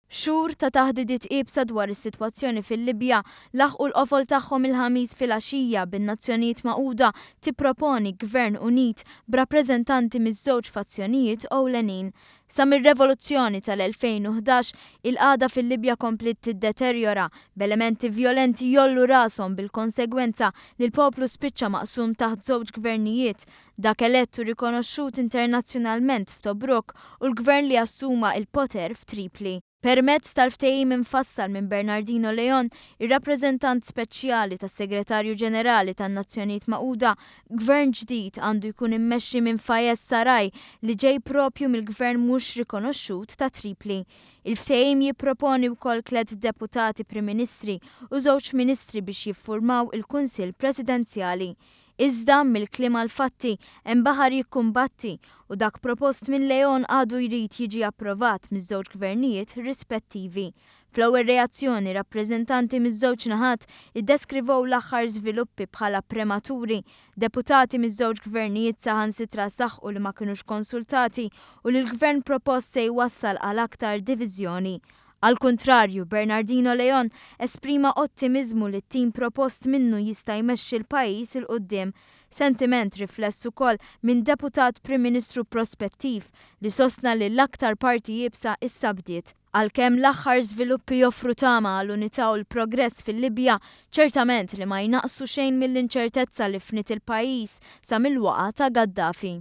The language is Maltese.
Xhur ta' taħdidiet iebsa dwar is-sitwazzjoni fil-Libja laħqu l-qofol tagħhom il-Ħamis filgħaxija bin-Nazzjonijiet Magħquda tipproponi Gvern Unit b'rappreżentanti miż-żewġ fazzjonijiet ewlenin. Sa mir-revoluzzjoni tal-2011, il-qagħda fil-Libja kompliet tiddeterjora, b'elementi vjolenti jgħollu rashom bil-konsegwenza li l-poplu spiċċa maqsum taħt żewġ gvernijiet, dak elett u rikonoxxut internazzjonalment f'Tobruk u l-gvern li assuma l-poter f'Tripli. Permezz tal-ftehim imfassal minn Bernardino Leon, ir-Rappreżentant Speċjali tas-Segretarju Ġenerali tan-Nazzjonijiet Magħquda, gvern ġdid għandu jkun immexxi minn Fayez Sarraj li ġej proprju mill-gvern mhux rikonoxxut ta' Tripli. Il-ftehim jipproponi wkoll tliet deputati Prim Ministri u żewġ ministri biex jiffurmaw il-Kunsill Presidenzjali. Iżda, mill-kliem għall-fatti, hemm baħar jikkumbatti u dak propost minn Leon għadu jrid jiġi approvat miż-żewġ gvernijiet rispettivi. Fl-ewwel reazzjoni, rappreżentanti miż-żewġ naħat iddeskrivew l-aħħar żviluppi bħala prematuri. Deputati miż-żewġ gvernijiet saħansitra saħqu li ma kinux konsultati u li l-gvern propost se jwassal għal aktar diviżjoni. Għall-kuntrarju, Bernardino Leon esprima ottimiżmu li t-tim propost minnu jista' jmexxi l-pajjiż 'il quddiem, sentiment rifless ukoll minn Deputat Prim Ministru prospettiv li sostna li l-aktar parti iebsa issa bdiet. Għalkemm l-aħħar żviluppi joffru tama għal unità u l-progress fil-Libja, ċertament li ma jnaqqsu xejn mill-inċertezza li fniet il-pajjiż sa mill-waqgħa ta' Gaddafi.